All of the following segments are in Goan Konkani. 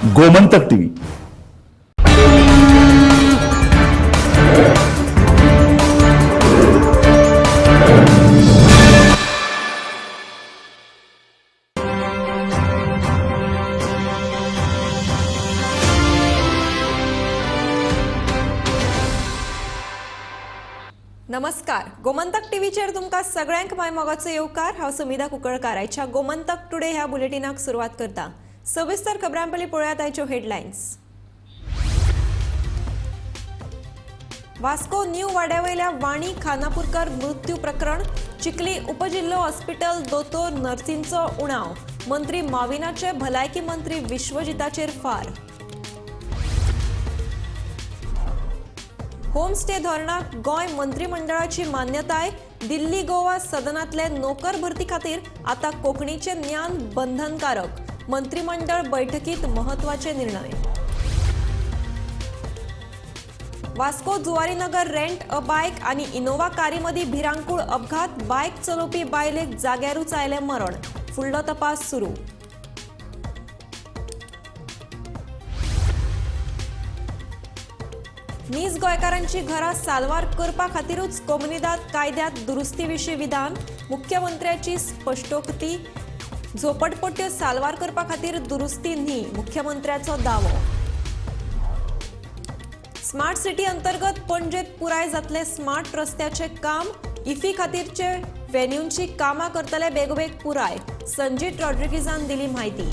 गोमंतक टीव्ही. नमस्कार, गोमंतक टीव्हीचेर तुमकां सगळ्यांक माय मोगाचो येवकार. हांव सुमिधा कुंकळकार. आयच्या गोमंतक टुडे ह्या बुलेटिनाक सुरवात करता. सविस्तर खबरां पयलीं पळोवयात आयच्यो हेडलायन्स. वास्को न्यू वाड्यावयल्या वाणी खानापूरकर मृत्यू प्रकरण. चिखली उपजिल्हो हॉस्पिटल दोतोर नर्सींचो उणाव. मंत्री माविनाचे भलायकी मंत्री विश्वजिताचेर फार. होमस्टे धोरणाक गोंय मंत्रिमंडळाची मान्यताय. दिल्ली गोवा सदनांतले नोकर भरती खातीर आतां कोंकणीचें ज्ञान बंधनकारक. मंत्रिमंडळ बैठकीत महत्वाचे निर्णय. Vasco Zuarinagar rent a bike आनी इनोवा कारी मदीं भिरांकूळ अपघात. बायक चलोवपी बायलेक जाग्यारूच आयलें मरण. फुडलो तपास सुरू. नीज गोंयकारांची घरां साल्वार करपा खातीरूच कोमुनिदाद कायद्यांत दुरुस्ती विशीं विधान. मुख्यमंत्र्याची स्पश्टोक्ती. झोपडपट्ट्यो साल्वार करपा खातीर दुरुस्ती न्ही, मुख्यमंत्र्याचो दावो. स्मार्ट सिटी अंतर्गत पणजेत पुराय जातले स्मार्ट रस्त्याचे काम. इफी खातीरचे व्हेन्यूंची कामां करतले बेगोबेग पुराय. संजीत रॉड्रिगीजान दिली म्हायती.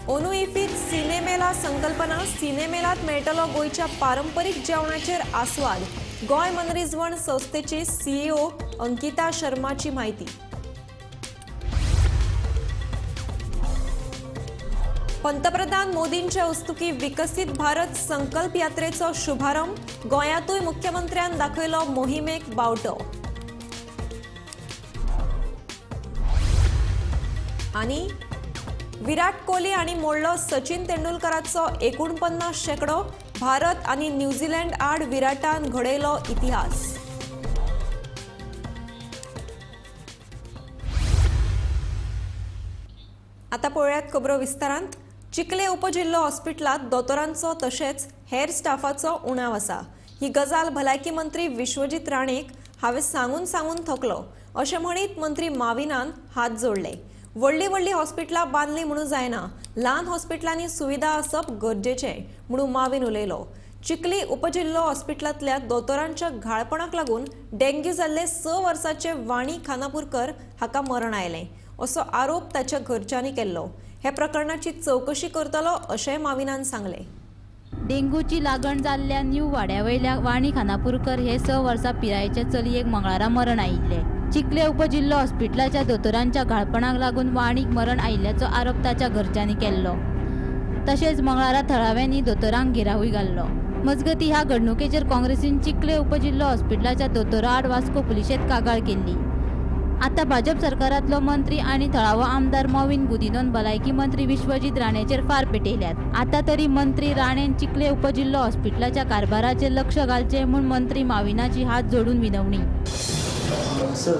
अंदू इफीत सिनेमेला संकल्पना. सिनेमेलात मेळटलो गोंयच्या पारंपरीक जेवणाचेर आस्वाद. गोंय मनरिजवण संस्थेची सीईओ अंकिता शर्माची म्हायती. पंतप्रधान मोदींच्या हस्तुकी विकसीत भारत संकल्प यात्रेचो शुभारंभ. गोंयांतूय मुख्यमंत्र्यान दाखयलो मोहिमेक बावटो. आनी विराट कोहली हांणी मोडलो सचिन तेंडुलकराचो 49 शेंकडो. भारत आनी न्यूझीलंड आड विराटान घडयलो इतिहास. आतां पळोवयात खबरो विस्तारांत. चिखले उपजिल्हो हॉस्पिटलांत दोतोरांचो तशेंच हेर स्टाफाचो उणाव आसा. ही गजाल भलायकी मंत्री विश्वजीत राणेक हांवें सांगून सांगून थकलो अशें म्हणीत मंत्री माविनान हात जोडले. व्हडलीं व्हडलीं हॉस्पिटलां बांदलीं म्हणून जायना, ल्हान हॉस्पिटलांनी सुविधा आसप गरजेचें म्हणून माविन उलयलो. चिखली उपजिल्हो हॉस्पिटलांतल्या दोतोरांच्या घाळपणाक लागून डेंग्यू जाल्ले 6 वर्साचे वाणी खानापूरकर हाका मरण आयलें असो आरोप ताच्या घरच्यांनी केल्लो. हे प्रकरणाची चवकशी करतलो अशेंय माविनान सांगलें. डेंगूची लागण जाल्ल्या न्यू वाड्यावयल्या वाणी खानापूरकर हे 6 वर्सां पिरायेच्या चलयेक मंगळारा मरण आयिल्लें. चिखले उपजिल्हो हॉस्पिटलाच्या दोतोरांच्या घाळपणाक लागून वाणीक मरण आयिल्ल्याचो आरोप ताच्या घरच्यांनी केल्लो. तशेंच मंगळारा थळाव्यांनी दोतोरांक घेरावूय घाल्लो. मजगती ह्या घडणुकेचेर काँग्रेसीन चिखले उपजिल्हो हॉस्पिटलाच्या दोतोरा आड वास्को पुलिशेंत कागाळ केल्ली. आतां भाजप सरकारांतलो मंत्री आनी थळावो आमदार मॉविन गुदिनोन भलायकी मंत्री विश्वजीत राणेचेर फार पेटयल्यात. आतां तरी मंत्री राणेन चिखले उपजिल्हो हॉस्पिटलाच्या कारभाराचेर लक्ष घालचें म्हूण मंत्री माविनाची हात जोडून विनवणी. सर,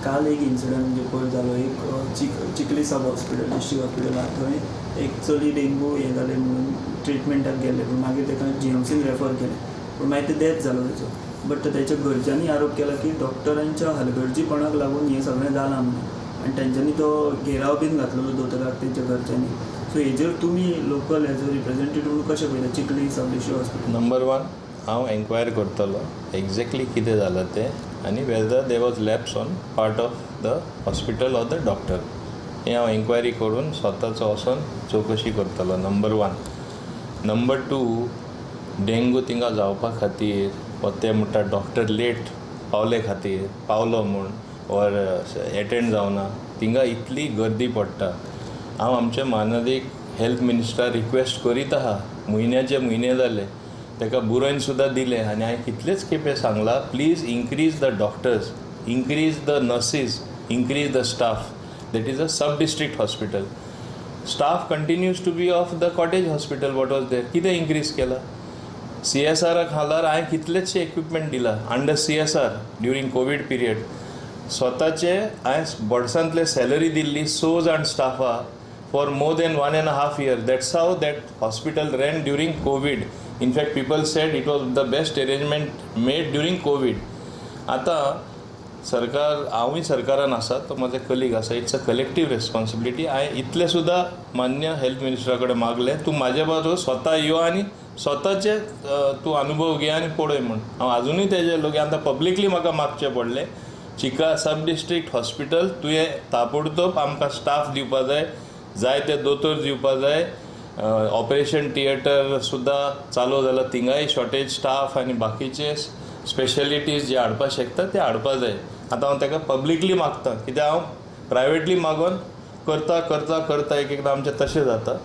काल एक इन्सिडंट म्हणजे पयर जालो. एक चिखली सब हॉस्पिटल, डिस्ट्रिक्ट हॉस्पिटल आहा थंय एक चली डेंगू हें जालें म्हणून ट्रिटमेंटाक गेल्लें, पूण मागीर ताका जीएमसीन रेफर केलें, पूण मागीर ते डेथ जालो तेचो. बट तेच्या घरच्यांनी आरोप केला की डॉक्टरांच्या हलगर्जीपणाक लागून हें सगळें जालां म्हणून, आनी तेंच्यांनी तो घेराव बीन घातलेलो दोतोराक तेंच्या घरच्यांनी. सो हेजेर तुमी लोकल एज अ रिप्रेझेंटेटीव म्हणून कशें पळयता Chikhli sub district hospital? Number 1, हांव एन्क्वायरी करतलो एग्जॅक्टली कितें जालां तें आनी whether there was lapse on part of the hospital or the doctor. हें हांव एन्क्वायरी करून स्वताचो वचोन चवकशी करतलो. नंबर 1. नंबर 2, डेंगू थिंगा जावपा खातीर वा ते म्हणटा डॉक्टर लेट पावले खातीर पावलो म्हूण ऑर एटेंड जावना, थिंगा इतली गर्दी पडटा. हांव आमचे मानदीक हेल्थ मिनिस्टर रिक्वेस्ट करीत आहा, म्हयन्याचे म्हयने जाले ताका बरोवन सुद्दां दिलें आनी हांवें कितलेच खेपे सांगलां, please increase the doctors, increase the nurses, increase the staff. That is a sub district hospital. Staff continues to be of the cottage hospital what was there. कितें इन्क्रीज केलां? सी एस आराक घालार हांवें कितलेचशे इक्विपमेंट दिला under C S R during COVID period. स्वताचे हांवें बोर्डसांतले सॅलरी दिल्ली 6 जाण स्टाफा for more than 1.5 year. That's how that hospital ran during COVID. In fact people said it was the best arrangement made during COVID. आतां सरकार, हांवूय सरकारान आसा, तो म्हजो कलीग आसा, it's a collective responsibility. हांवें इतलें सुद्दां मान्य हेल्थ मिनिस्टरा कडेन मागलें, तूं म्हाजे बाजू स्वता यो आनी स्वताचे तूं अनुभव घे आनी पळय म्हूण. हांव आजुनूय तेजे लोक आतां पब्लिकली म्हाका मागचें पडलें, चिका सब डिस्ट्रिक्ट हॉस्पिटल तुवें ताबडतोब आमकां स्टाफ दिवपा जाय, जाय ते दोतोर दिवपा जाय. ऑपरेशन थिएटर सुद्दां चालू जालां, थिंगाय शॉर्टेज स्टाफ आनी बाकीचे स्पेशलिटीज जे हाडपाक शकता ते हाडपा जाय. आतां हांव ताका पब्लिकली मागता, कित्याक हांव प्रायवेटली मागोन करता करता करता एक एकदां आमचें तशें जाता.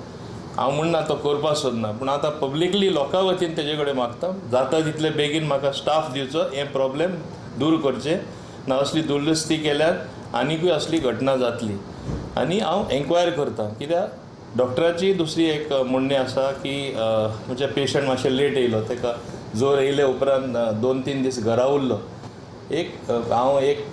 हांव म्हणना तो करपाक सोदना, पूण आतां पब्लिकली लोकां वतीन तेजे कडेन मागता, जाता तितले बेगीन म्हाका स्टाफ दिवचो, हें प्रॉब्लेम दूर करचें ना. असली दुरुस्ती केल्यार आनिकूय असली घटना जातली. आनी हांव एन्क्वायर करता, कित्याक डॉक्टराची दुसरी एक म्हणणें आसा की म्हणजे पेशंट मातशें लेट येयलो, ताका जोर येयले उपरांत 2-3 दीस घरा उरलो. एक हांव एक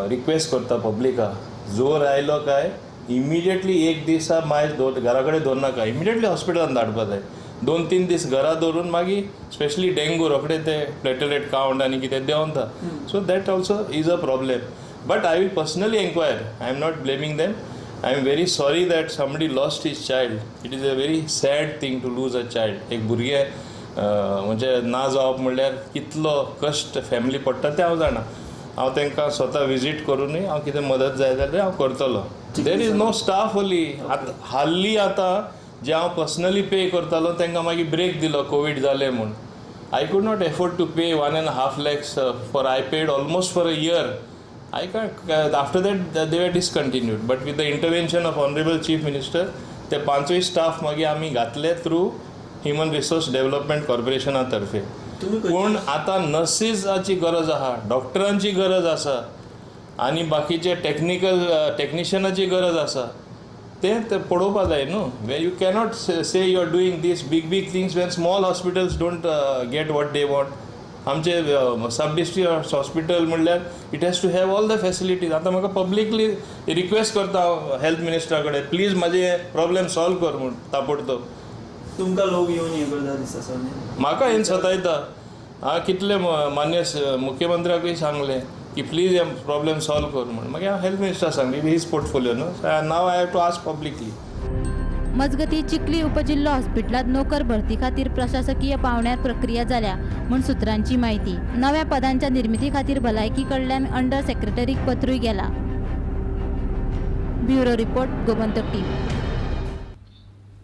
रिक्वेस्ट करता पब्लिका, जोर आयलो काय इमिडिएटली एक दिसा मायज घरा कडेन दवरनाका, इमिडिएटली हॉस्पिटलान धाडपा जाय. 2-3 दीस घरा दवरून मागीर स्पेशली डेंगू रोखडे ते प्लेटलेट कावंट आनी कितें देंवता. So that also is a problem. But I will personally enquire. I am not blaming them. I am very sorry that somebody lost his child. It is a very sad thing to lose a child. एक भुरगें म्हणजे ना जावप म्हणल्यार कितलो कश्ट फॅमिली पडटा तें हांव जाणा. हांव तांकां स्वता विजीट करुनूय हांव कितें मदत जाय जाल्यार हांव करतलो. There is no staff only. आतां हाल्ली आतां जे हांव पर्सनली पे करतालो तांकां मागीर ब्रेक दिलो कोवीड जालें म्हूण. I could not afford to pay 1.5 lakhs for I paid almost for a year. I can't. After that they were discontinued. But with the intervention of Honorable Chief Minister, ते 5 स्टाफ मागीर आमी घातले थ्रू ह्युमन रिसोर्स डेव्हलपमेंट कॉर्पोरेशना तर्फे. पूण आतां नर्सीसाची गरज आसा, डॉक्टरांची गरज आसा आनी बाकीचे टॅक्निकल टॅक्निशियनाची गरज आसा. तें पळोवपा जाय न्हू. Way you cannot say you are doing these big big things when small hospitals don't get what they want. आमचे सब डिस्ट्रिक्ट हॉस्पिटल म्हणल्यार it has to have all the facilities. आतां म्हाका पब्लिकली रिक्वेस्ट करता हांव हेल्थ मिनिस्टरा कडेन, प्लीज म्हाजें प्रॉब्लेम सॉल्व कर म्हूण ताबडतोब. तुमकां लोक येवन हें करता दिसता सर? म्हाका हें सतायता. हांवें कितले मान्य मुख्यमंत्र्याकूय सांगलें की प्लीज हें प्रॉब्लेम सॉल्व कर म्हूण. मागीर हांव हेल्थ मिनिस्टर सांगली, his portfolio न्हू, now I have to ask publicly. मजगती चिखली उपजिल्हो हॉस्पिटलांत नोकर भरती खातीर प्रशासकीय पावंड्यार प्रक्रिया जाल्या म्हूण सुत्रांची म्हायती. नव्या पदांच्या निर्मिती खातीर भलायकी कडल्यान अंडर सेक्रेटरीक पत्रूय गेला. Bureau report, Gomantak TV.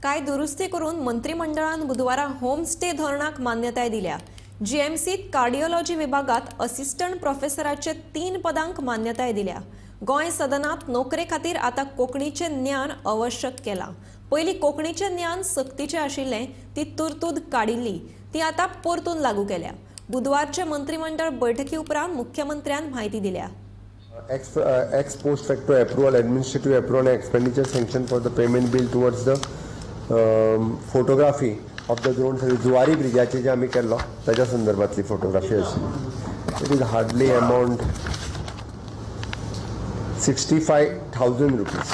कांय दुरुस्ती करून मंत्रिमंडळान बुधवारा होमस्टे धोरणाक मान्यताय दिल्या. जीएमसीत कार्डिओलॉजी विभागात असिस्टंट प्रोफेसराचे 3 पदांक मान्यताय दिल्या. गोंय सदनात नोकरे खातीर आतां कोंकणीचें ज्ञान आवश्यक केलां. पयलीं कोंकणीचें ज्ञान सक्तीचें आशिल्लें, ती तरतूद काडिल्ली, ती आतां परतून लागू केल्या. बुधवारचे मंत्रिमंडळ बैठकी उपरांत मुख्यमंत्र्यान म्हायती दिल्या. Ex post facto approval, administrative approval and expenditure sanction for the payment bill towards the photography of the drone service. Zuari ब्रिजाचे जे आमी केल्लो ताच्या संदर्भातली फोटोग्राफी आशिल्ली. It is hardly amount 65,000 rupees.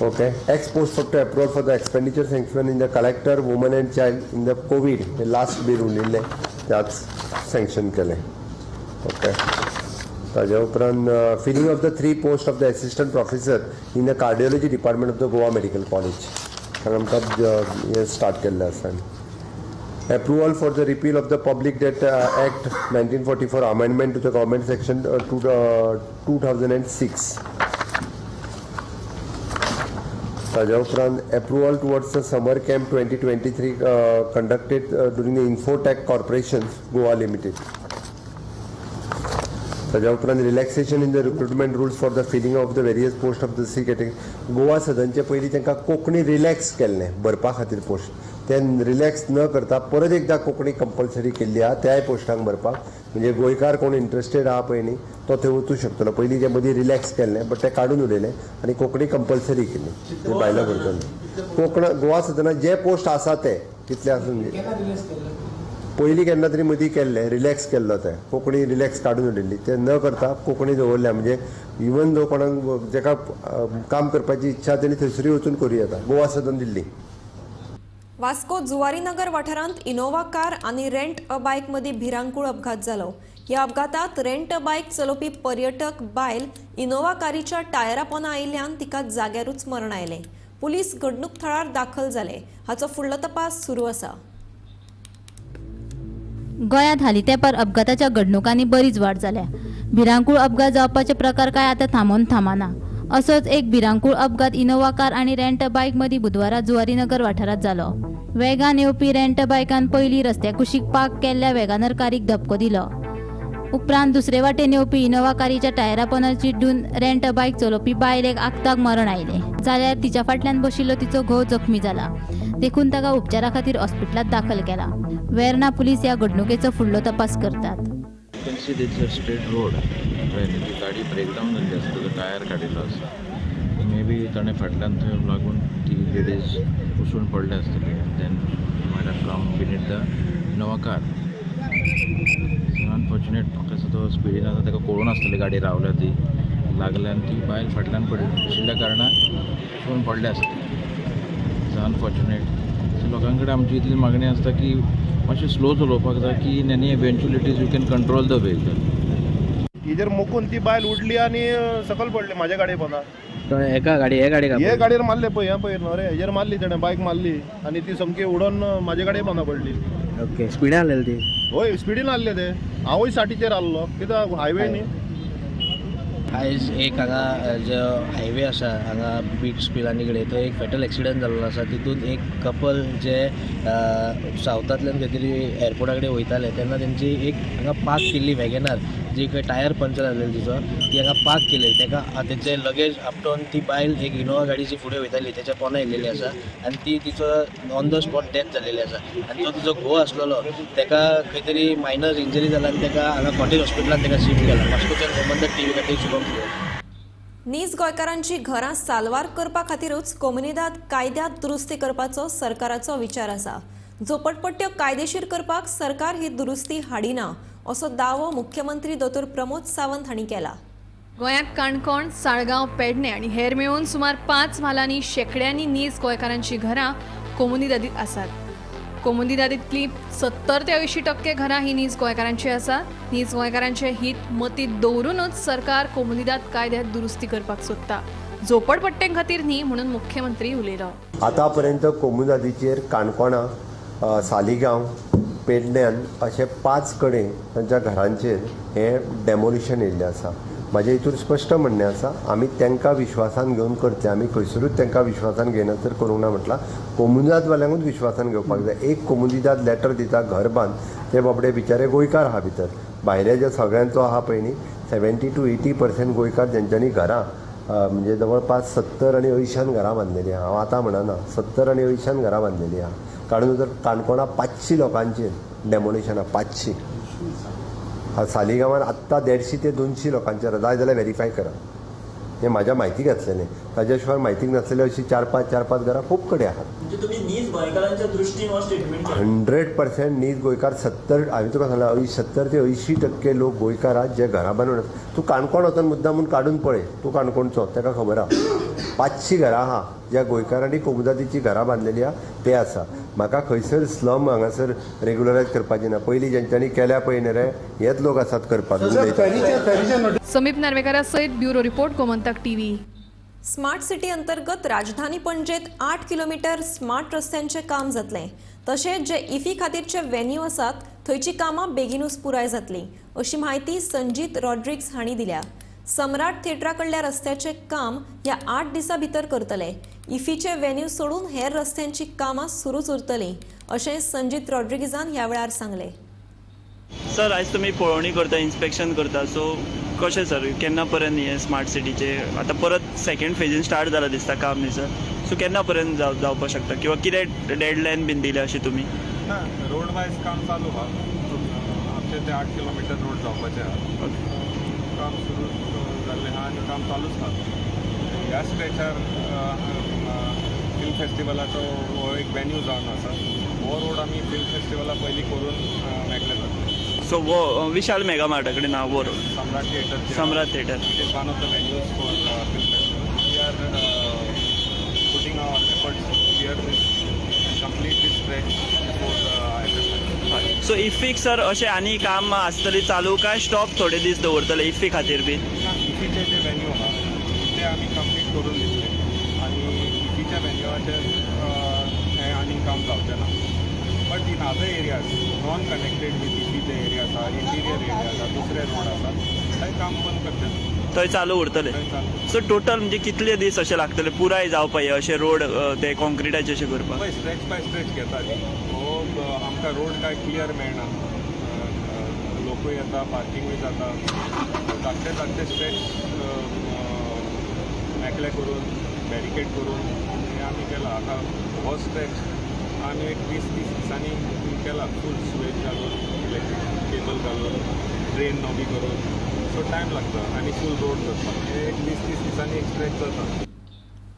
Okay. Ex post facto approval for the expenditure sanction in the collector, woman and child in the COVID, the last bill उरलें त्याच sanction केलें. Okay. ताज्या उपरांत filling of the 3 post of the assistant professor in the cardiology department of the Goa Medical College. कारण आमकां हें स्टार्ट केल्लें आसा. Approval for the repeal of the Public Debt Act 1944 amendment to the government section 2006. ताज्या उपरांत approval towards the summer camp 2023 conducted during the Infotech Corporation Goa Limited. ताज्या उपरांत relaxation in the recruitment rules for the filling of the various post of the C category. Goa सदनचे पयलीं तांकां कोंकणी रिलॅक्स केल्लें भरपा खातीर पोस्ट, ते रिलॅक्स न करता परत एकदां कोंकणी कंपल्सरी केल्ली आहा त्याय पोस्टांक भरपाक. म्हणजे गोंयकार कोण इंट्रस्टेड आहा पळय न्ही तो थंय वचूं शकतलो. पयलीं जे मदीं रिलॅक्स केल्लें बट तें काडून उडयलें आनी कोंकणी कंपल्सरी केली बायलां भरतली. कोंकण गोवा सदनात जे पोस्ट आसा ते कितले आसून पयलीं केन्ना तरी मदीं केल्लें, रिलॅक्स केल्लो, तें कोंकणी रिलॅक्स काडून उडयल्ली, तें न करता कोंकणी दवरल्या. म्हणजे इवन दो कोणाक जेका काम करपाची इच्छा तेणी थंयसरूय वचून करूं येता. गोवा सदन दिल्ली. वास्को जुवारीनगर वाठारांत इनोव्हा कार आनी रेंट अ बायक मदीं भिरांकूळ अपघात जालो. ह्या अपघातात रेंट अ बायक चलोवपी पर्यटक बायल इनोव्हा कारीच्या टायरा पोंदा आयिल्ल्यान तिका जाग्यारूच मरण आयलें. पुलीस घडणूक थळार दाखल जाले. हाचो फुडलो तपास सुरू आसा. गोंयांत हालीं तेंपार अपघाताच्या घडणुकांनी बरीच वाड जाल्या. भिरांकूळ अपघात जावपाचे प्रकार काय आतां थांबोवन थांबना. असोच एक भिरांकूळ अपघात इनोव्हा कार आनी रेंट बायक मदीं बुधवारा जुवारीनगर वाठारांत जालो. वेगान येवपी रेंट बायकान पयलीं रस्त्या कुशीक पार्क केल्ल्या वेगानर कारीक धपको दिलो. उपरांत दुसरे वाटेन येवपी इनोव्हा कारीच्या टायरा पोंदा चिड्डून रेंट बायक चलोवपी बायलेक आक्ताक मरण आयलें. जाल्यार तिच्या फाटल्यान बशिल्लो तिचो घोव जखमी जाला, देखून ताका उपचारा खातीर हॉस्पिटलांत दाखल केला. वेर्णा पुलीस ह्या घडणुकेचो फुडलो तपास करतात. You can see it's a straight road. ती गाडी ब्रेकडावन जाल्ली आसा, ताजो टायर काडिल्लो आसा. मे बी ताणें फाटल्यान थंय लागून ती लेडीज उसळून पडल्या आसतली. Then might have come beneath the Innova car. Unfortunate, म्हाका दिसता तो स्पिडीन आसा, ताका कळून आसतली गाडी रावल्या ती लागल्या आनी ती बायल फाटल्यान पडिल्ल्या कारणान उसळून पडल्या आसतली. It's unfortunate. सो लोकां कडेन आमची इतली मागणी आसता की मातशें स्लो चलोवपाक जाय की in any eventualities you can control the vehicle. हेजेर मोखून ती बायल उडली आनी सकयल पडली म्हाज्या गाडये पोंदा. एका गाडी हे गाडी हे गाडयेर मारले पळय, हें पळय न्हू रे, हेजेर मारली तेणें, बायक मारली आनी ती सामकी उडोन म्हाज्या गाडये पोंदा पडली. ओके, स्पिडान आसलेली ती? हय, स्पिडीन आसले ते. हांवूय 60चेर आसलो, कित्याक हायवे न्ही. आयज एक हांगा जो हायवे आसा हांगा बीच पिलानी कडेन थंय एक फेटल एक्सिडंट जाल्लो आसा. तितून एक कपल जे सावथांतल्यान खंय तरी एअरपोर्टा कडेन वयताले तेन्ना तेंची एक हांगा पार्क केल्ली वॅगनार जी खंय टायर पंक्चर जाल्ली तिचो, ती हांगा पार्क केली. ताका तेंचे लगेज आपटोवन ती बायल एक इनोवा गाडी जी फुडें वयताली तेच्या पोंदा येयलेली आसा आनी ती तिचो ऑन the spot death जाल्लेली आसा. आनी जो तिचो घोव आसलेलो ताका खंय तरी मायनर इंजरी जाला आनी ताका हांगा कॉटेज हॉस्पिटलान ताका शिफ्ट केला. वास्कोच्यान गोमंतक टीव्ही खातीर शुभम. नीज गोंयकारांची घरां साल्वार करपा खातीरूच कोमुनिदाद कायद्यांत दुरुस्ती करपाचो सरकाराचो विचार आसा. झोपडपट्ट्यो कायदेशीर करपाक सरकार ही दुरुस्ती हाडिना असो दावो मुख्यमंत्री दोतोर प्रमोद सावंत हांणी केला. गोंयांत काणकोण, साळगांव, पेडणे आनी हेर मेळून सुमार 5 म्हालांनी शेंकड्यांनी नीज गोंयकारांची घरां कोमुनिदादीत आसात. कोमुनिदादींतली 70 ते 80% घरां ही नीज गोंयकारांची आसात. नीज गोंयकारांचे हित मतींत दवरूनच सरकार कोमुनिदाद कायद्यांत दुरुस्ती करपाक सोदता, झोपडपट्ट्यां खातीर न्ही म्हणून मुख्यमंत्री उलयलो. आतापर्यंत कोमुनिदादीचेर काणकोणा, सालिगांव, पेडण्यान अशे 5 कडेन तांच्या घरांचेर हें डेमोलिशन येयल्लें आसा. म्हाजें हितूर स्पश्ट म्हणणें आसा, आमी तांकां विश्वासान घेवन करतले. आमी खंयसरूच तांकां विश्वासान घेयना तर करूंक ना म्हटलां. कोमुनिदादवाल्यांकूच विश्वासान घेवपाक जाय. एक कोमुनिदाद लेटर दिता घर बांद, ते बाबडे बिचारे गोंयकार आहा भितर, भायले जे सगळ्यांचो आहा पळय न्ही 70 to 80% गोंयकार जेंच्यांनी घरां म्हणजे जवळपास 70 आनी 80 घरां बांदलेलीं आहा. हांव आतां म्हणना, 70 आनी 80 घरां बांदलेलीं आहा. काडून तर काणकोणा 500 लोकांचेर डेमोलिशन आहा, 500. सालिगांवान आत्तां 150 ते 200 लोकांचेर, जाय जाल्यार वेरीफाय करा. हें म्हाज्या म्हायतीक आसलेलें, ताज्या शिवाय म्हायतीक नासलेलें. अशीं 4-5 4-5 घरां खूब कडेन आहात. म्हणजे तुमी नीज गोंयकारांच्या दृश्टीन हो स्टेटमेंट 100% नीज गोंयकार 70, हांवें तुका सांगलां 70 ते 80% लोक गोंयकार आहात जे घरां बांदून. तूं काणकोण वचून मुद्दाम म्हूण काडून पळय, तूं काणकोणचो ताका खबर आहा. 500 घरां आहा ज्या गोंयकारांनी कोमुनिदादीचीं घरां बांदलेलीं आहा ते आसा. म्हाका खंयसर स्लम हांगासर रेगुलरायज करपाची ना. पयलीं जेंच्यांनी केल्या पळय न्ही रे, हेच लोक आसात करपाक. समीप नार्वेकारा सयत bureau report, Gomantak TV. Smart city अंतर्गत राजधानी पणजेत 8 किलोमीटर स्मार्ट रस्त्यांचें काम जातलें. तशेंच जे इफी खातीरचे व्हेन्यू आसात थंयची कामां बेगीनूच पुराय जातलीं अशी म्हायती संजीत रॉड्रिग्स हांणी दिल्या. सम्राट थिएटरा कडल्या रस्त्याचें काम ह्या 8 दिसां भितर करतले. इफीचे व्हेन्यू सोडून हेर रस्त्यांची कामां सुरूच उरतलीं अशें संजीत रॉड्रिगीजान ह्या वेळार सांगलें. सर, आयज तुमी पळोवणी करता, इन्स्पेक्शन करता, सो कशें सर, केन्ना पर्यंत हे स्मार्ट सिटीचे आतां परत सेकंड फेजीन स्टार्ट जाला दिसता काम न्ही सर, सो केन्ना पर्यंत जावपाक शकता किंवा कितें डेडलायन बीन दिल्या अशी तुमी? ना, रोड वायज काम चालू आहा. आमचे ते 8 किलोमिटर रोड जावपाचे आहा. काम सुरू जाल्लें आहा आनी काम चालूच आहा. ह्या स्ट्रेचार फिल्म फेस्टिवलाचो हो एक वेन्यू जावन आसा. हो रोड आमी फिल्म फेस्टिवला पयलीं करून मेकळे जातले. सो वो विशाल मेगा मार्टा कडेन आहा वो road, Samrat theatre. Samrat theatre. It is one of the venues for film festival. We are putting our efforts to clear this and complete this stretch before IFF. So इफ्फीक sir अशें आनी काम आसतलें चालू काय स्टॉप थोडे दीस दवरतले इफ्फी खातीर बी? इफीचे जे वेन्यू आहा ते आमी कंप्लीट करून दितले आनी इफीच्या वेन्यूआचेर हें आनी काम जावचें ना. But in other areas non connected with IFFI J area आसा, इंटिरियर एरिया आसा, दुसरे रोड आसा, थंय काम बंद करचें, थंय चालू उरतलें. थंय चालू. सो टोटल म्हणजे कितले दीस अशे लागतले पुराय जावपा हे अशे रोड ते कॉन्क्रिटाचे अशे करपाक? पळय, स्ट्रेच बाय स्ट्रेच घेता न्ही. हो आमकां रोड काय क्लियर मेळना, लोकूय येता, पार्किंगूय जाता. धाकटे धाकटे स्ट्रेच मेकळे करून बॅरिकेड करून हें आमी केलां. आतां हो स्ट्रेच आमी एक 20-30 दिसांनी केला, फूल सुवेज घालून, इलेक्ट्रीक केबल घालून, ड्रेन नवी करून. सो टायम लागता आनी फूल रोड करपाक हे एक 20-30 दिसांनी एक स्ट्रेच जाता.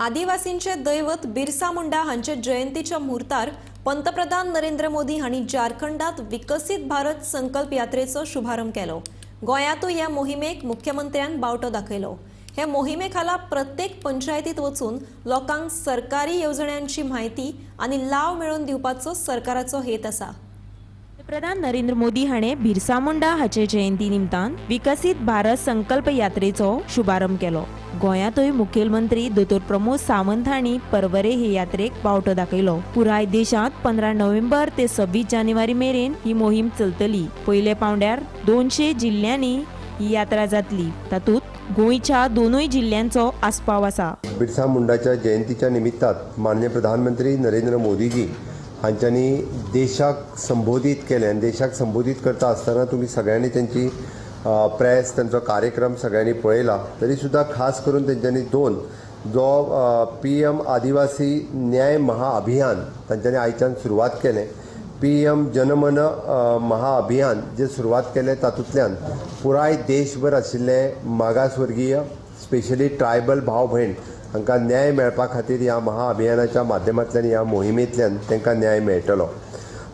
आदिवासींचे दैवत बिरसा मुंडा हांचे जयंतीच्या मुहूर्तार पंतप्रधान नरेंद्र मोदी हांणी झारखंडात विकसीत भारत संकल्प यात्रेचो शुभारंभ केलो. गोंयांतूय ह्या मोहिमेक मुख्यमंत्र्यान बावटो दाखयलो. हे मोहिमे खाला प्रत्येक पंचायतीत वचून लोकांक सरकारी येवजण्यांची म्हायती आनी लाव मेळोवन दिवपाचो सरकाराचो हेत आसा. पंतप्रधान नरेंद्र मोदी हाणें बिरसा मुंडा हाचे जयंती निमतान विकसीत भारत संकल्प यात्रेचो शुभारंभ केलो. गोंयांतूय मुखेलमंत्री दोतोर प्रमोद सावंत हांणी परवरे हे यात्रेक बावटो दाखयलो. पुराय देशांत 15 नोव्हेंबर ते 26 जानेवारी मेरेन ही मोहीम चलतली. पयल्या पावंड्यार 200 जिल्ल्यांनी ही यात्रा जातली. तातूंत गोंयच्या 2 जिल्ल्यांचो आस्पाव आसा. बिरसा मुंडाच्या जयंतीच्या निमित्तान माननीय प्रधानमंत्री नरेंद्र मोदीजी हांच्यांनी देशाक संबोधीत केलें आनी देशाक संबोधीत करता आसतना तुमी सगळ्यांनी तेंची प्रेस, तेंचो कार्यक्रम सगळ्यांनी पळयला. तरी सुद्दां खास करून तेंच्यांनी 2 जो PM आदिवासी न्याय महाअभियान तांच्यांनी आयच्यान सुरवात केलें, PM जनमन महाअभियान जे सुरवात केलें तातूंतल्यान पुराय देशभर आशिल्ले मागासवर्गीय स्पेशली ट्रायबल भाव भयण हांकां न्याय मेळपा खातीर ह्या महाअभियानाच्या माध्यमांतल्यान, ह्या मोहिमेंतल्यान तांकां न्याय मेळटलो.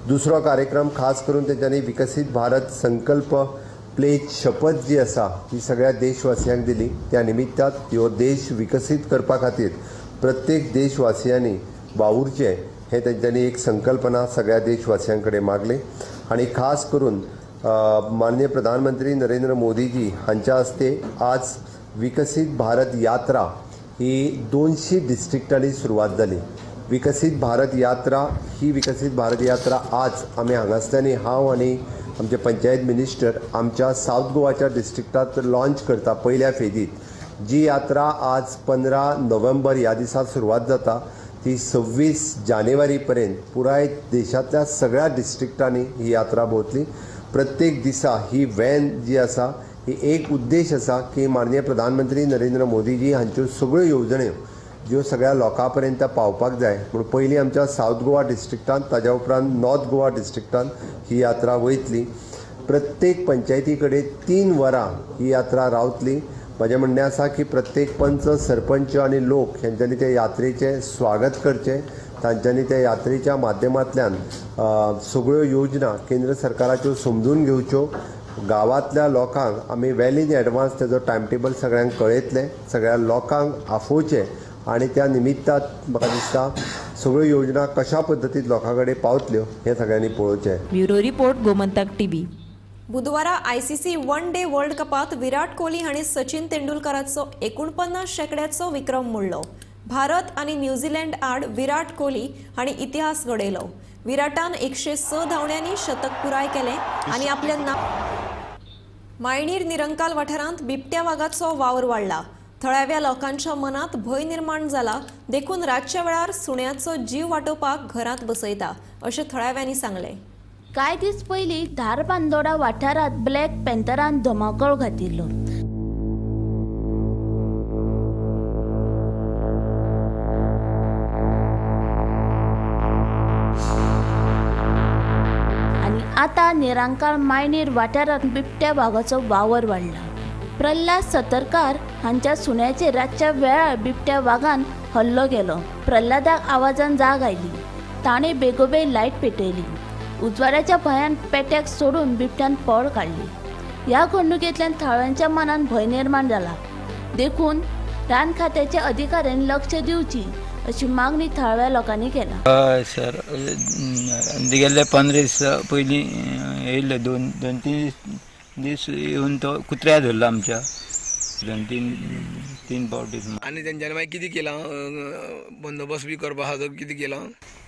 दुसरो कार्यक्रम खास करून तेंच्यांनी विकसीत भारत संकल्प प्लेज शपथ जी आसा ती सगळ्या देशवासियांक दिली. त्या निमित्तान ह्यो देश विकसीत करपा खातीर प्रत्येक देशवासियांनी वावुरचें हें तेंच्यांनी एक संकल्पना सगळ्या देशवासियां कडेन मागली. आनी खास करून माननीय प्रधानमंत्री नरेंद्र मोदीजी हांच्या हस्ते आज विकसीत भारत यात्रा ही 200 डिस्ट्रिक्टांनी सुरवात जाली. विकसीत भारत यात्रा ही विकसीत भारत यात्रा आज आमी हांगासल्यानी हांव आनी आमचे पंचायत मिनिस्टर आमच्या सावथ गोवाच्या डिस्ट्रिक्टांत लॉन्च करता पयल्या फेदीत. जी यात्रा आज 15 नोव्हेंबर ह्या दिसा सुरवात जाता ती 26 जानेवारी पर्यंत पुराय देशांतल्या सगळ्या डिस्ट्रिक्टांनी ही यात्रा भोंवतली. प्रत्येक दिसा ही व्हॅन जी आसा ही एक उद्देश आसा की माननीय प्रधानमंत्री नरेंद्र मोदीजी हांच्यो सगळ्यो येवजण्यो ज्यो सगळ्या लोकां पर्यंत पावपाक जाय म्हूण पयलीं आमच्या सावथ गोवा डिस्ट्रिक्टांत, ताज्या उपरांत नॉर्थ गोवा डिस्ट्रिक्टांत ही यात्रा वयतली. प्रत्येक पंचायती कडेन 3 वरां ही यात्रा रावतली. म्हजें म्हणणें आसा की प्रत्येक पंच, सरपंच आनी लोक हेंच्यांनी ते यात्रेचें स्वागत करचें. तांच्यांनी त्या यात्रेच्या माध्यमांतल्यान सगळ्यो योजना केंद्र सरकाराच्यो समजून घेवच्यो. गांवांतल्या लोकांक आमी वेल इन एडवान्स तेजो टायम टेबल सगळ्यांक कळयतले, सगळ्या लोकांक आफोवचें आनी त्या निमित्तान म्हाका दिसता सगळ्यो योजना कशा पद्दतीन लोकां कडेन पावतल्यो हें सगळ्यांनी पळोवचें. Bureau report, Gomantak TV. बुधवारा ICC वन डे वर्ल्ड कपात विराट कोहली हांणी सचिन तेंडुलकराचो 49 शेंकड्याचो विक्रम मोडलो. भारत आनी न्यूझीलंड आड विराट कोहली हांणी इतिहास घडयलो. विराटान 106 धांवड्यांनी शतक पुराय केलें आनी आपल्या नांव. मायणीर निरंकाल वाठारांत बिबट्या वागाचो वावर वाडला. थळाव्या लोकांच्या मनात भंय निर्माण जाला, देखून रातच्या वेळार सुण्याचो जीव वाटोवपाक घरांत बसयता अशें थळाव्यांनी सांगलें. कांय दीस पयलीं धारबांदोडा वाठारांत ब्लॅक पॅन्थरान धमाकळ घातिल्लो. आनी आतां निरांकाळ मायणीर वाठारांत बिबट्या वागाचो वावर वाडला. प्रल्हाद सतरकार हांच्या सुण्याचेर रातच्या वेळार बिबट्या वागान हल्लो केलो. प्रल्हादाक आवाजान जाग आयली. ताणें बेगोबेग लायट पेटयली. उजवाडाच्या भंयान पेट्याक सोडून बिबट्यान पळ काडली. ह्या घडणुकेंतल्यान थळाव्यांच्या मनान भंय निर्माण जाला. देखून रान खात्याच्या अधिकाऱ्यांनी लक्ष दिवची अशी मागणी थळाव्या लोकांनी केला. हय सर, गेल्ले 15 दीस पयलीं येयल्ले, दोन तीन दीस येवन तो कुत्र्या धरला आमच्या, 2-3 फावटी. आनी तेंच्यांनी मागीर कितें केलां, बंदोबस्त बी करपा आसा कितें केलां?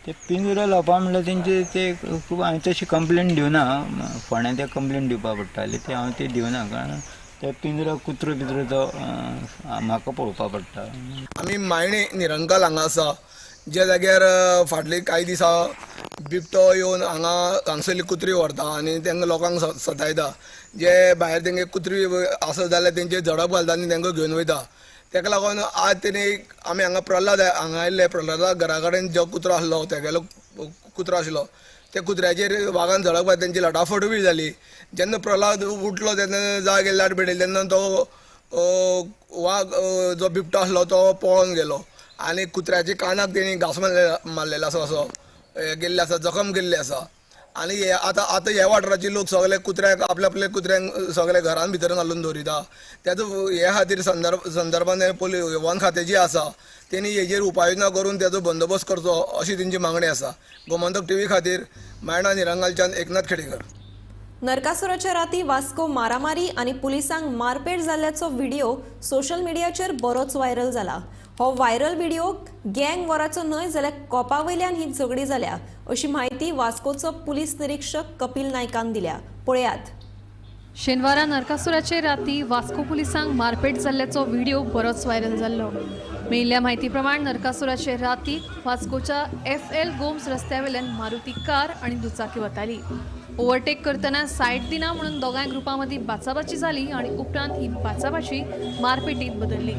ते पिंजरो लावपा म्हणल्यार तेंचे ते खूब, हांवें तशी कंप्लेन दिवना, फोंड्या ते कंप्लेन दिवपा पडटाली, ते हांव ते दिवना, कारण ते पिंजरो कुत्रो बित्रो तो म्हाका पळोवपा पडटा. आमी मायणे निरंकाल हांगा आसा, ज्या जाग्यार फाटले कांय दिसा बिबटो येवन हांगा हांगसरली कुत्री व्हरता आनी तांकां लोकांक सतायता. जे भायर तेंगे कुत्री आसत जाल्यार तेंचे झडप घालता आनी तांकां घेवन वयता. ताका लागून आज तेणी आमी हांगा प्रल्हाद हांगा आयिल्ले, प्रल्हादा घरा कडेन जो कुत्रो आसलो तेगेलो कुत्रो आशिल्लो, त्या कुत्र्याचेर वागान झडप घातली, तेंची लटाफट बी जाली. जेन्ना प्रल्हाद उठलो तेन्ना जाग लाट पेटयली तेन्ना तो वाग जो बिबटो आसलो तो पळोन गेलो आनी कुत्र्याच्या कानाक तेणी घांस मारलेलो आसा, असो गेल्ले आसा, जखम केल्ली आसा. आनी हे आतां आतां ह्या वाठाराचे लोक सगळे कुत्र्याक आपल्या आपल्या कुत्र्यांक सगळे घरान भितर घालून दवरिता. तेजो हे खातीर संदर्भान वन खातें जी आसा तेणी हेजेर उपाययोजना करून तेजो बंदोबस्त करचो अशी तेंची मागणी आसा. गोमंतक टीव्ही खातीर मायणा निरंगालच्यान एकनाथ खेडेकर. नरकासुराच्या राती वास्को मारामारी आनी पुलिसांक मारपेट जाल्ल्याचो व्हिडिओ सोशल मिडियाचेर बरोच व्हायरल जाला. हो व्हायरल व्हिडिओ गँग वॉराचो न्हय जाल्यार कोपा वयल्यान ही झगडी जाल्या अशी म्हायती वास्कोचो पुलीस निरीक्षक कपिल नायकान दिल्या. पळयात. शेनवारा नरकासुराचे राती वास्को पुलिसांक मारपेट जाल्ल्याचो व्हिडिओ बरोच व्हायरल जाल्लो. मेळिल्ल्या म्हायती प्रमाण नरकासुराचे राती वास्कोच्या FL Gomes रस्त्या वयल्यान मारुती कार आनी दुचाकी वताली. ओव्हरटेक करतना सायड दिना म्हणून दोगांय ग्रुपां मदीं बाचाबाची जाली आनी उपरांत ही बाचाबाची मारपेटीत बदल्ली.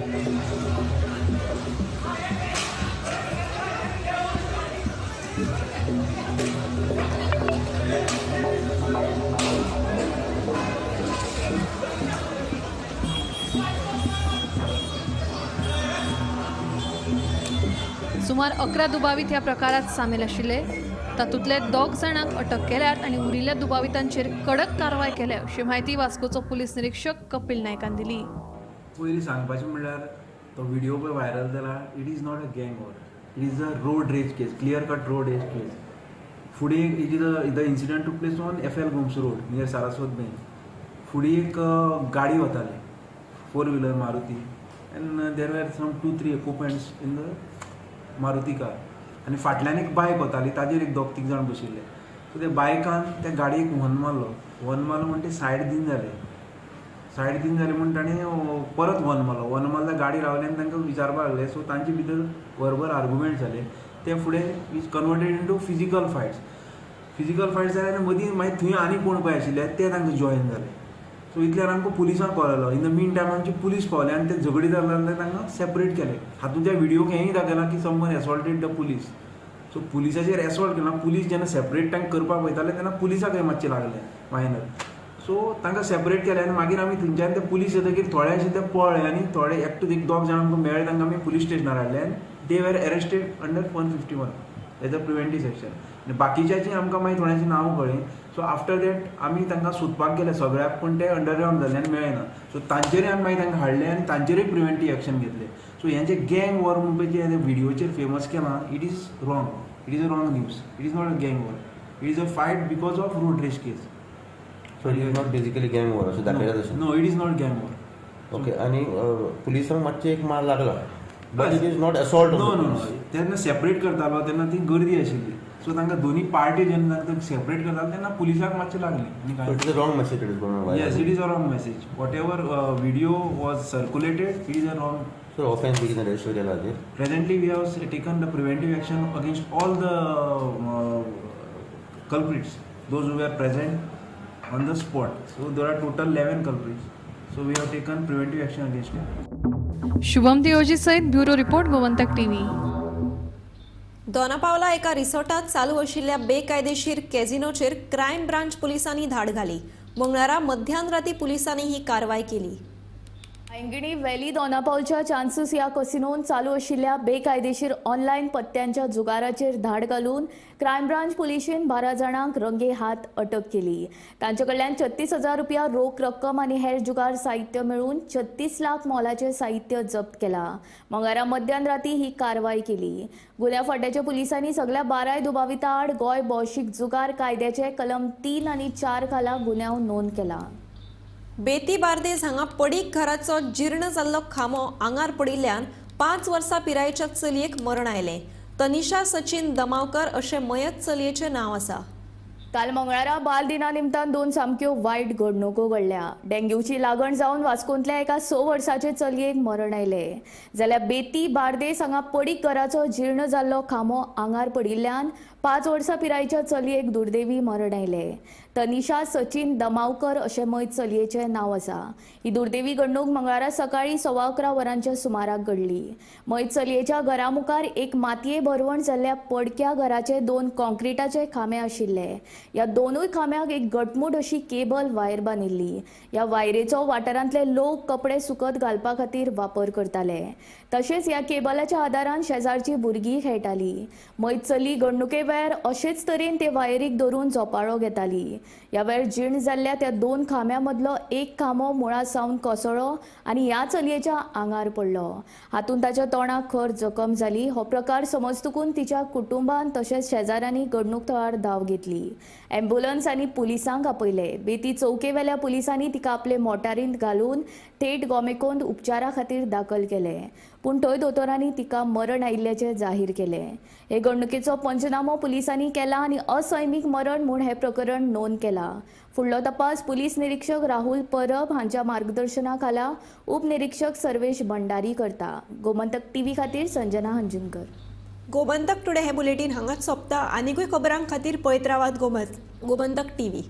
सुमार 11 दुबावीत ह्या प्रकारात सामील आशिल्ले. तातूंतले 2 जाणांक अटक केल्यात आनी उरिल्ल्या दुबावितांचेर कडक कारवाय केल्या अशी म्हायती वास्कोचो पुलीस निरीक्षक कपिल नायकान दिली. पयलीं सांगपाचें म्हणल्यार तो व्हिडिओ पळय व्हायरल जाला, it is not a gang war, it is a road rage case, clear cut road rage case. फुडें it is the incident took place on FL Gomes road near Saraswat bank. फुडें एक गाडी वताली, 4 wheeler Maruti, and there were some 2-3 occupants in the Maruti car. आनी फाटल्यान एक बायक वताली, ताजेर एक 2-3 जाण बशिल्ले. सो त्या बायकान त्या गाडयेक व्हन मारलो, व्हन मारलो म्हण ते सायड दिन जाले, सायड दिन जाले म्हण ताणें परत व्हन मारलो, व्हन मारल्यार गाडी रावली आनी तांकां विचारपाक लागले. सो तांचे भितर बरोबर आर्गुमेंट जाले, ते फुडें is converted into physical fights. Physical fights जाले आनी मदीं मागीर थंय आनी कोण पळय आशिल्ले ते तांकां जॉयन जाले. सो इतल्यान आमकां पुलिसांक कॉल आयलो. इन the mean time आमची पुलीस पावले आनी ते झगडी जाल्ले तांकां सेपरेट केले. हातूंत त्या व्हिडियोक हेंय दाखयलां की someone assaulted the police. So पुलिसाचेर एसॉल्ट केला, पुलीस जेन्ना सेपरेट तांकां करपाक वयताले तेन्ना पुलिसाकय मातशें लागलें मायनर. सो तांकां सेपरेट केले आनी मागीर आमी थंयच्यान ते पुलीस येतकीर थोडे अशे ते पळ्ळे आनी थोडे एकटो एक 2 जाण आमकां मेळ्ळे, तांकां आमी पुलीस स्टेशनार हाडले आनी they were arrested under 151 as a preventive section. आनी बाकीच्याची आमकां मागीर थोड्यांची नांवां कळ्ळीं. सो आफ्टर that आमी तांकां सोदपाक गेले सगळ्याक, पूण ते अंडरग्रावंड जाले आनी मेळ्ळे ना. सो तांचेरय आमी मागीर तांकां हाडले आनी तांचेरय प्रिवेंटीव एक्शन घेतले. सो हें जें गँग वॉर म्हणपाचें हें व्हिडियोचेर फेमस केलां, it is wrong, it is a wrong news, it is not a gang war, it is a fight because of road rage case. So it is not basically gang war अशें दाखयलां तशें? No, it is not gang war. Okay, आनी पुलिसांक मातशें एक मार लागला, but it is not assault. No no no, तेन्ना सेपरेट करतालो तेन्ना ती गर्दी आशिल्ली, सो तांकां दोनी पार्टी जेन्ना सेपरेट करतालो तेन्ना पुलिसाक मातशें लागलें. It is a wrong message. It is going. Yes, it is a wrong message. Whatever video was circulated, it is a wrong. So offence बी कितें रजिस्टर केला हाजेर? Presently we have taken the preventive action against all the culprits, those who are present on the spot. So there are total 11 culprits. So we have taken preventive action against them. Shubham Deoji सहित bureau report, Gomantak TV. Dona Paula एका रिसॉर्टात चालू आशिल्ल्या बेकायदेशीर कॅझिनोचेर क्रायम ब्रांच पुलिसांनी धाड घाली. मंगळारा मध्यान राती पुलिसांनी ही कारवाय केली. पैंगिणी वेली दोनापावलच्या चान्सूस ह्या कसिनोन चालू आशिल्ल्या बेकायदेशीर ऑनलायन पत्त्यांच्या जुगाराचेर धाड घालून क्रायम ब्रांच पुलिशेन 12 जाणांक रंगे हात अटक केली. तांचे कडल्यान 36,000 रुपया रोख रक्कम आनी हेर जुगार साहित्य मेळून 36 लाख मोलाचें साहित्य जप्त केलां. मंगळारा मध्यान राती ही कारवाय केली. गुन्यांव फांट्याच्या पुलिसांनी सगल्या 12 दुबावितां आड गोंय भौशीक जुगार कायद्याचे कलम 3 आनी 4 खाला गुन्यांव नोंद केला. बेती बार्देस हांगा पडीक घराचो जीर्ण जाल्लो खांबो आंगार पडिल्ल्यान 5 वर्सां पिरायेच्या चलयेक मरण आयलें. तनिषा सचिन दमावकर अशें मयत चलयेचें नांव आसा. काल मंगळारा बाल दिना निमतान 2 सामक्यो वायट घडणुको घडल्या. डेंग्यूची लागण जावन वास्कोंतल्या एका 6 वर्साचे चलयेक मरण आयलें. जाल्यार बेती बार्देस हांगा पडीक घराचो जीर्ण जाल्लो खांबो आंगार पडिल्ल्यान 5 वर्सां पिरायेच्या चलयेक दुर्दैवी मरण आयलें. तनिषा सचिन दमावकर अशें मयत चलयेचें नांव आसा. ही दुर्दैवी घडणूक मंगळारा सकाळीं 11:15 वरांच्या सुमाराक घडली. मयत चलयेच्या घरा मुखार एक मातये भरवण जाल्ल्या पडक्या घराचे 2 कॉन्क्रिटाचे खांबे आशिल्ले. ह्या दोनूय खांब्याक एक घटमूट अशी केबल वायर बांदिल्ली. ह्या वायरेचो वाठारांतले लोक कपडे सुकत घालपा खातीर वापर करताले. तशेंच ह्या केबलाच्या आदारान शेजारची भुरगीं खेळटाली. मयत चली घडणुके वेळार अशेच तरेन ते वायरीक धरून झोपाळो घेताली. ह्या वेळार जीर्ण जाल्ल्या त्या 2 खांब्यां मदलो एक खांबो मुळा सावन कोसळ्ळो आनी ह्या चलयेच्या आंगार पडलो. हातूंत ताच्या तोंडाक खर जखम जाली. हो प्रकार समजतकून तिच्या कुटुंबान तशेंच शेजाऱ्यांनी घडणूक थळार धांव घेतली. ॲम्ब्युलन्स आनी पुलिसांक आपयले. बेती चौकेवेल्या पुलिसांनी तिका आपले मोटारींत घालून थेट गोमेकोंत उपचारा खातीर दाखल केले. पूण थंय दोतोरांनी तिका मरण आयिल्ल्याचें जाहीर केलें. हे घडणुकेचो पंचनामो पुलिसांनी केला आनी असैमीक मरण म्हूण हें प्रकरण नोंद केलां. फुडलो तपास पुलीस निरीक्षक राहुल परब हांच्या मार्गदर्शना खाला उपनिरीक्षक सर्वेश भंडारी करता. गोमंतक टीव्ही खातीर संजना हंजुनकर. गोमंतक टुडे हे बुलेटीन हांगाच सोंपता. आनीकूय खबरां खातीर पळयत रावात गोमंतक टीव्ही.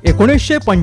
एकोणीसशे